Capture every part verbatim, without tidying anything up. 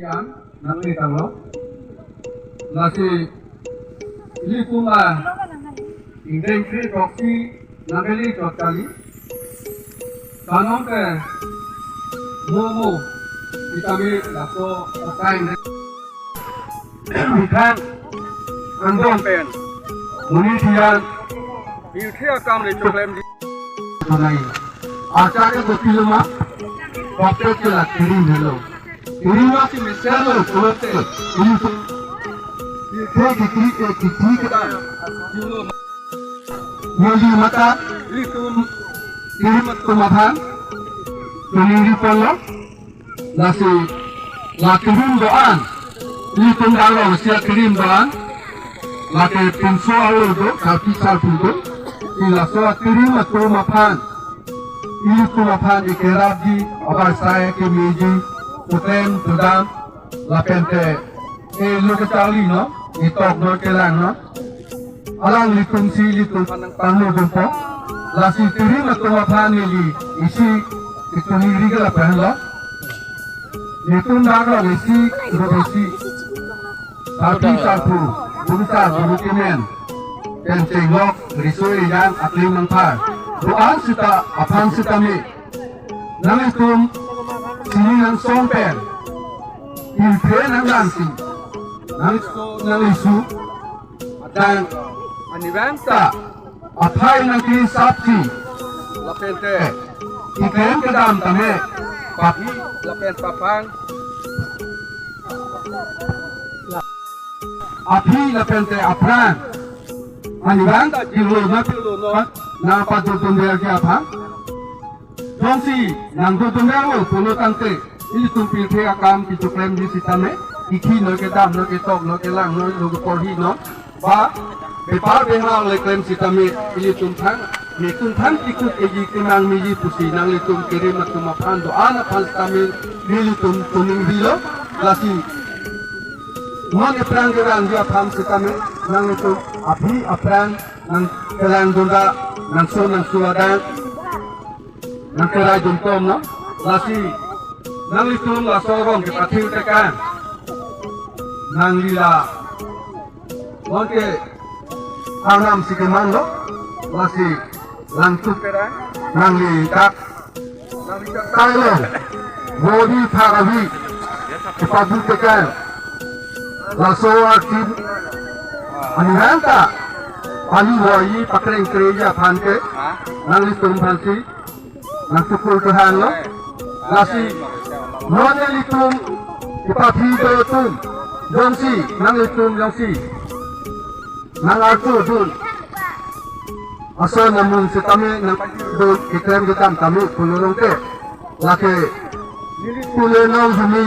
Yan, nangli tanglo. Lasi, ili puma, ingdeng kri toksi, nangli chot kali. Kanong ke, momo, kitami laso, kain. Bithang, andong pen, muni thiyan, pirthe akam le choklem di. Tunai. Acharya Gopiloma, bapet ke la kirim helo. Kirim si meselo, kulote, ini tu. Ke kikri ke kikri ke. Yoli mata, ilitum, kirim atum aphan, tuniri polo. Lasi, la kirim do-an. Ilitum dang rong sia kirim do-an. Lake pinso alo do, karpi sarpi do. Ila so kirim atum aphan. Ilitum aphan ikerapji, abar sai kemeji, putem, pudam, lapente. E lo kacharli no, itok no, kelang no. Alanglitum si ilitum pangno dumpo. Lasi kirim atum aphan neli isi itum iri ke lapen lo. Ilitum dak lo isi, ro isi. Sarpi sarpo, guru sa, guru kemen. Pen chenglok, riso ejang, akling nangphar. Do-an sita, aphan sitame. Nanglitum, sini nangsong pen. Pirthe nanglansi. Nangso, nanglisu. Adang, anivang ta, aphai nangkisapsi. Lapente, iklem kedam tame, paphi, lapen paphang. Aphi lapente aphrang. Anivang ta, jilo na pilo no, nangpadodun dia aphan. Jongsi nangdodun lo pulo tangte, ilitum pirthe akam kichoklem di sitame, ikhi no kedam no ketok no kelang no lo keporhi no, ba bepar behal le klem sitame, ilitum thang, netum thang ikut eji kenang meji pusi nanglitum kirim atum aphan do-an aphan sitame, nelitum tuning bilo, lasi. Non ephrang kerang di aphan sitame, nanglitum aphi aphrang nangkelang dunda, nangso nangsu adang. Nangkerai dun tom no, lasi nanglitum laso rong kepathir tekang. Nangli la, non ke arnam si keman lo, lasi langtuk kerang, nangli dak, nangli dak tailo, bodi tharavi, kepadu tekang. Laso arti, anivang ta, pali wai pakreng kreji aphan ke, nanglitum aphan si, nangtukur tuhan lo, lasi, non nelitum, kepaphi do tum, jongsi, nanglitum jongsi, nang artu dun. Aso namun sitame nangdun, kiklem kedam tame pulo rong ke. Lake, pulo nong hami,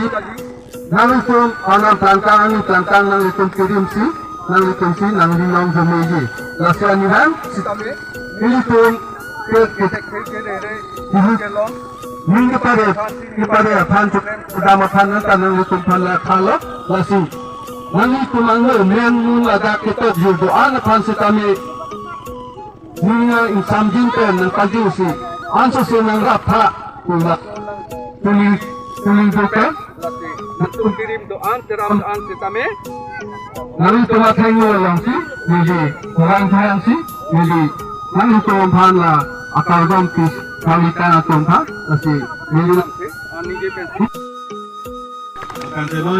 nanglitum, anam plangkang, ani plangkang, nanglitum kirim si, nanglitum si, nangli nong hami ji. Lasi anivang, sitame, ilitum, ke, ke, ke, ke, ke, ke, ke, ke, long. Ning kepare, kepare aphan, kedam aphan, nang tanang ilitum aphan la khalo, lasi. Nanglitum angno, men mun ladak ketok jil do-an aphan sitame. Ning nang ingsamjin pen nangpajirsi. Anso si nangrap tha. Tuli, tuli, tuli duke. Nangtum kirim do-an, teram do-an sitame. Nanglitum athengno alongsi, neli, orang thang si, neli. Nanglitum aphan la, akardom pis, kami kan atum aphan, lasi, neli. Ani je pen. Kan se lo.